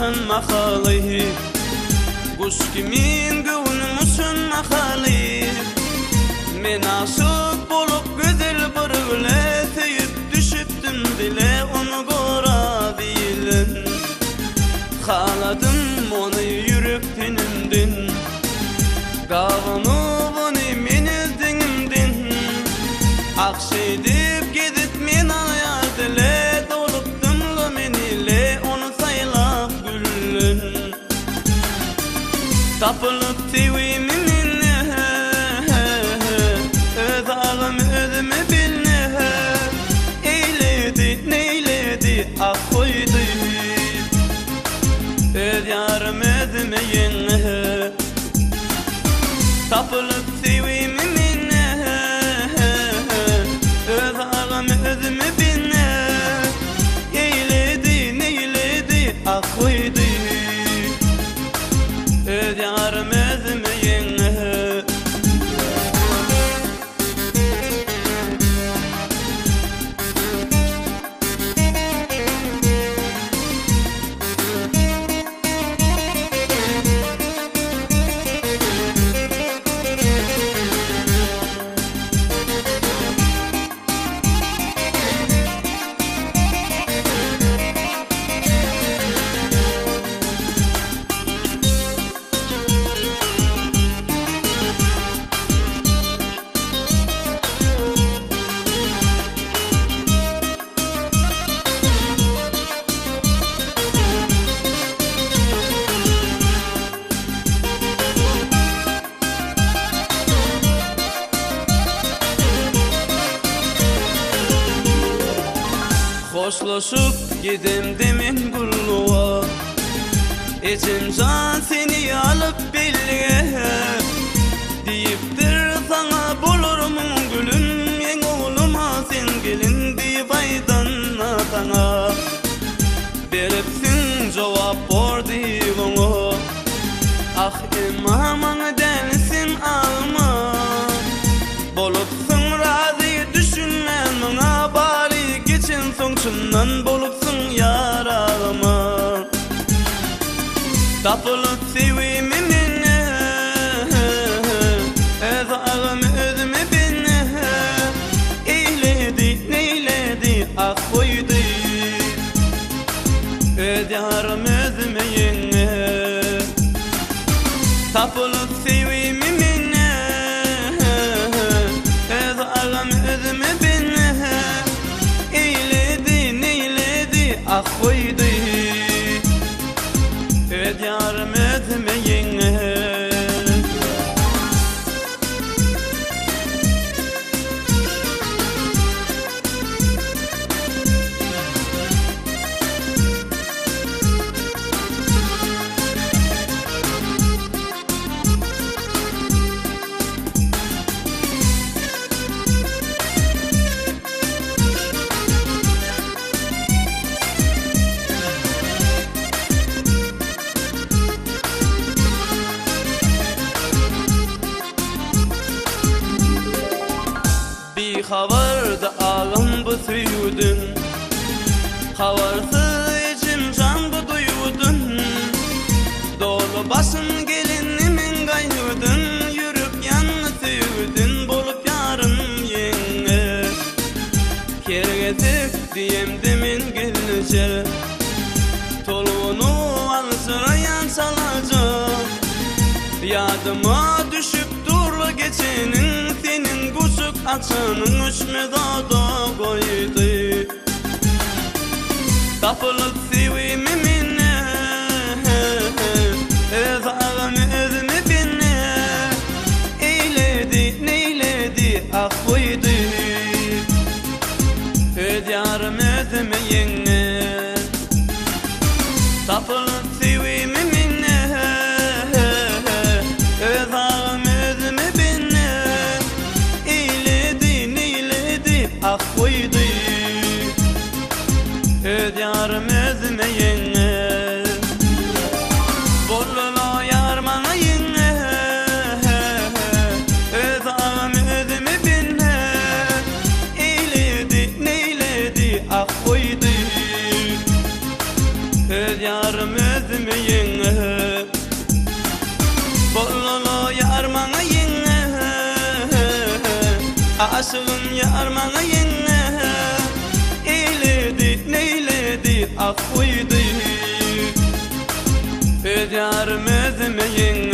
açan mahaly Guş kimin göwnüm uçan mahaly Men aşyk bolup gözel bir güle Söýüp düşüpdim dile ony gorabilen Haladym ony ýürek tenimden Gabanyp ony men öz deňimden Ah şeýdip gezip men alýar dile Dolupdym-la men ile ony saýlap gülden Tapylyp söýgimi mende Öz agamy özüme bilne Eýledi, neýledi, ah goýdy Öz ýarym özüme ýeňňe Tapylyp söýgimi mende Öz agamy özüme bilne Eýledi, neýledi, ah goýdy Öz ýarym özüme ýeňňe. Hoşlaşyp gidemde men gulluga Ejem jan seni alyp bellige Diýipdir saňa bolarmyň gülüm Meň ogluma sen gelin diýip aýdanda saňa Beripsiň jogap bor diýip oňa Ah emma maňa däl sen alma Bolupsyň razy düşünmän muňa Bary geçensoň çyndan bolupsyň ýaragyma Tapylyp söýgimi mende Öz agymy özüme bende Eýledi neýledi ah goýdy Öz ýarym özüme ýeňňe Tapylyp söýgimi mende Öz agam özüme bende Eýledi neýledi ah goýdy Öz ýarym özüme ýeňňe. Bihabardy agam bu söýgüden Habarsyz ejem jan bu duýgudan Doly başym gelindi men gaýgydan Ýürek ýandy söýgüden bolup ýarym ýeňňe Kergezip diýemde men gelneje Tolgunyp aljyraýan çalaja Ýadyma düşüp durla geçeniň Seniň gujak açanyň öçmez oda goýdy. Tapylyp söýgimi mende Öz agamy özüme bende Eýledi neýledi ah goýdy Öz ýarym özüme ýeňňe Tapylyp söýgimi mende Öz agamy özüme bende Eýledi neýledi ah goýdy Öz ýarym özüme ýeňňe Boldulo ýar maňa ýeňňe Öz agam özüme bende Eýledi neýledi ah goýdy Öz ýarym özüme. ak guýdy. Öz ýarym özüme ýeň.